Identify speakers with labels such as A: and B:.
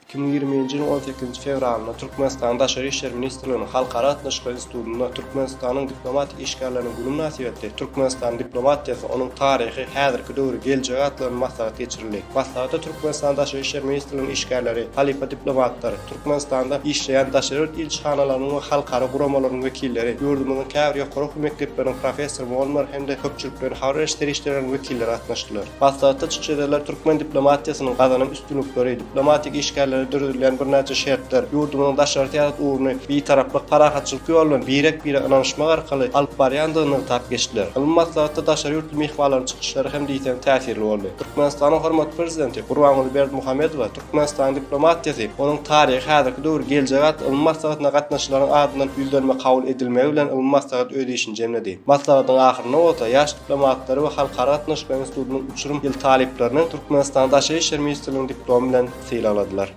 A: 2020-nji ýylyň 18-nji fewralynda Türkmenistanyň Daşary işler ministrliginiň Halkara gatnaşyklary institutynda Türkmenistanyň diplomatik işgärleriniň güni mynasybetli Türkmenistanyň diplomatiýasy, onuň taryhy, häzirki döwri, geljegi atly ylmy maslahat geçirildi. Maslahata Türkmenistanyň Daşary işler ministrliginiň işgärleri, halypa diplomatlar, Türkmenistanda işleýän daşary ýurt ilçihanalarynyň we halkara guramalarynyň wekilleri, ýurdumyzyň käbir ýokary okuw mekdepleriniň professor-mugallymlary hem-de köpçülikleýin habar beriş serişdeleriniň wekilleri gatnaşdylar. Maslahatda çykyş edenler türkmen diplomatiýasynyň gazanan üstünlikleri, diplomatik işgärlere döredilýän birnäçe şertler, ýurdumyzyň daşary syýasat ugruny Bitaraplyk, parahatçylyk ýoly bilen birek-bire ynanyşmak arkaly alyp barýandygyny nygtap geçdiler. Ylmy maslahatda daşary ýurtly myhmanlaryň çykyşlary hem diýseň täsirli boldy. Türkmenistanyň hormatly Prezidenti Gurbanguly Berdimuhamedowa Türkmenistanyň diplomatiýasy, onuň taryhy, häzirki döwri, geljegi atly ylmy maslahatyna gatnaşyjylaryň adyndan ýüzlenme kabul edilmegi bilen ylmy maslahat öz işini jemledi. Maslahatyň ahyrynda bolsa ýaş diplomatlary we Halkara gatnaşyklary institutynyň uçurym ýyl talyplaryny Türkmenistanyň Daşary işler ministrliginiň diplomy bilen sylagladylar.